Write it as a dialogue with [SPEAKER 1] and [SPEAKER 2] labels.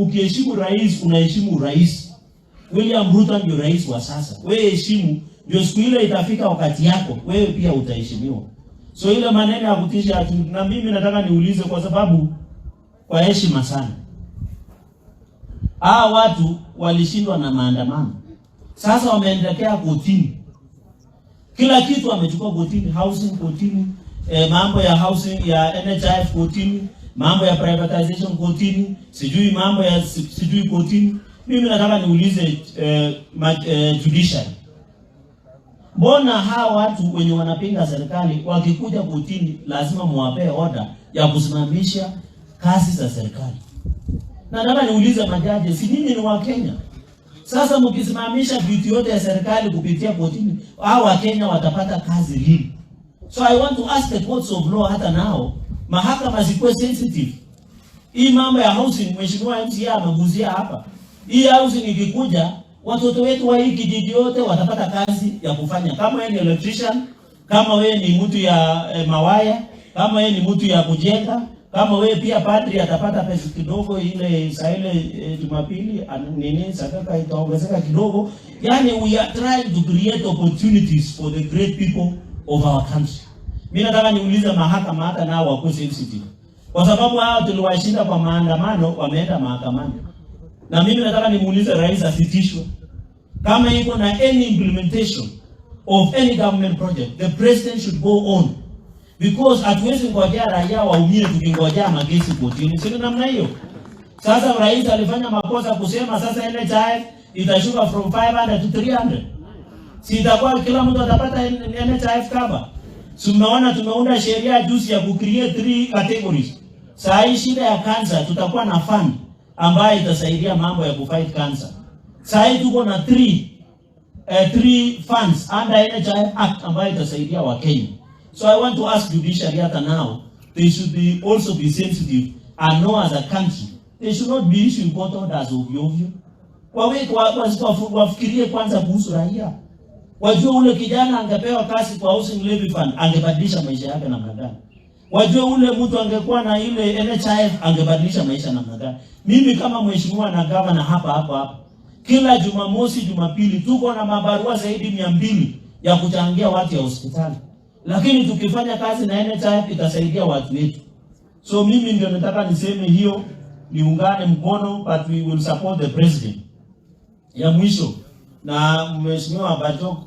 [SPEAKER 1] Ukiheshimu rais, unaheshimu rais. William Ruto ndio rais wa sasa. Wewe heshimu, ndio siku ile itafika wakati yako, wewe pia utaheshimiwa. So ile maneno ya kutisha atu, na mimi nataka niulize kwa sababu kwa heshima sana. Hawa watu walishindwa na maandamano. Sasa wameendelea kotini. Kila kitu wamechukua kotini, housing kotini, mambo ya housing ya NHIF kotini, mambo ya privatization kotini, sijui mambo ya sijui kotini. Mimi nataka niulize judiciary. Mbona hawa watu wenye wanapinga serikali wakikuja kotini lazima muwapee order ya kusimamisha kazi za serikali? Na nataka niulize majaji, si nyinyi ni Wakenya? Sasa mkisimamisha vitu yote ya serikali kupitia kotini, hao Wakenya watapata kazi lini? So I want to ask the courts of law, hata nao mahakama zikuwe sensitive. Hii mambo ya housing, Mheshimiwa MCA amegusia hapa. Hii housing ikikuja, watoto wetu wa hii kijiji yote watapata kazi ya kufanya. Kama wewe ni electrician, kama wewe ni mtu ya mawaya, kama wewe ni mtu ya kujenga, kama wewe pia padri atapata pesa kidogo ile saa ile Jumapili nini sadaka itaongezeka kidogo. Yani we are trying to create opportunities for the great people of our country. Mimi nataka niulize mahakama hata nao wakuwe sensitive, kwa sababu hao tuliwashinda kwa maandamano, wameenda mahakamani. Na mimi nataka nimuulize rais asitishwe kama iko na any implementation of any government project, the president should go on, because hatuwezi ngojea raia waumie tukingojea makesi kotini, si namna hiyo? Sasa rais alifanya makosa kusema sasa NHIF itashuka from 500 to 300. Si itakuwa kila mtu atapata NHIF cover? Si mmeona tumeunda sheria juzi ya kucreate three categories. Saa hii shida ya cancer tutakuwa na fund ambayo itasaidia mambo ya kufight cancer. Saa hii tuko na three funds under NHIF Act ambayo itasaidia Wakenya. So I want to ask judiciary hata now they should be also be sensitive and know as a country they should not be issuing court orders ovyo ovyo. Wafikirie kwanza kuhusu raia. Wajue ule kijana angepewa kazi kwa housing levy fund angebadilisha maisha yake namna gani? Wajue ule mtu angekuwa na ile NHIF angebadilisha maisha namna gani? Mimi kama mheshimiwa na gavana hapa hapa hapa, kila Jumamosi, Jumapili tuko na mabarua zaidi 200 ya kuchangia watu ya hospitali, lakini tukifanya kazi na NHIF itasaidia watu wetu. So mimi ndio nataka niseme hiyo, niungane mkono, but we will support the president. Ya mwisho na Mheshimiwa Barjok,